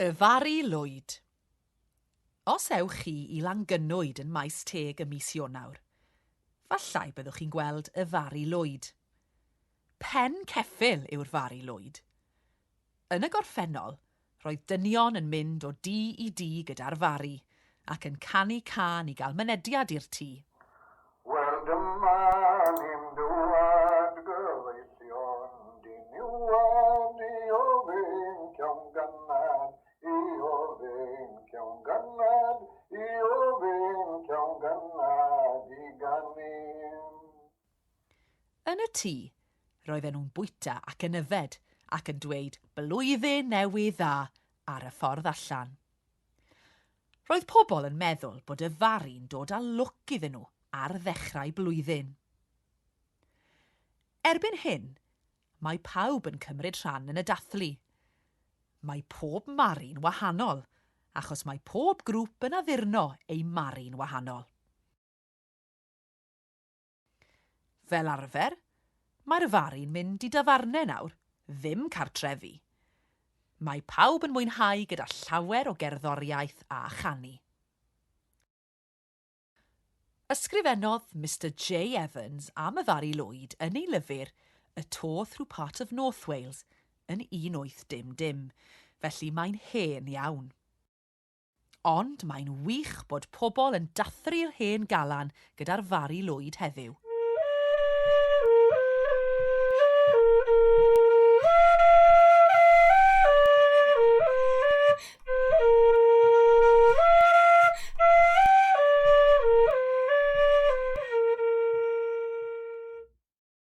Y Fari Lwyd. Os ewch chi i Langynwyd yn Maes Teg ym mis Ionawr, fallai byddwch chi'n gweld y Fari Lwyd. Pen ceffyl yw'r Fari Lwyd. Yn y gorffennol, roedd dynion yn mynd o dŷ i dŷ gyda'r Fari ac yn canu cân i gael mynediad i'r tŷ. Wel dyma ni'n dŵad gyfeillion diniwad i ofyn cewn gannad, i ofyn cewn gannad, i ofyn cewn gannad i ganu. Yn y tŷ, roedden nhw'n bwyta ac yn yfed ac yn dweud 'Blwyddyn Newydd Dda' ar y ffordd allan. Roedd pobl yn meddwl bod y Fari'n dod â lwc iddyn nhw ar ddechrau blwyddyn. Erbyn hyn, mae pawb yn cymryd rhan yn y dathlu. Mae pob Mari'n wahanol, achos mae pob grŵp yn addurno eu Mari'n wahanol. Fel arfer, mae'r Fari'n mynd i dafarnau nawr, ddim cartrefi. Mae pawb yn mwynhau gyda llawer o gerddoriaeth a chanu. Ysgrifennodd Mister J Evans am y Fari Lwyd yn ei lyfr A Tour Through Part of North Wales yn 1800, felly mae'n hen iawn. Ond mae'n wych bod pobl yn dathlu'r hen galan gyda'r Fari Lwyd heddiw.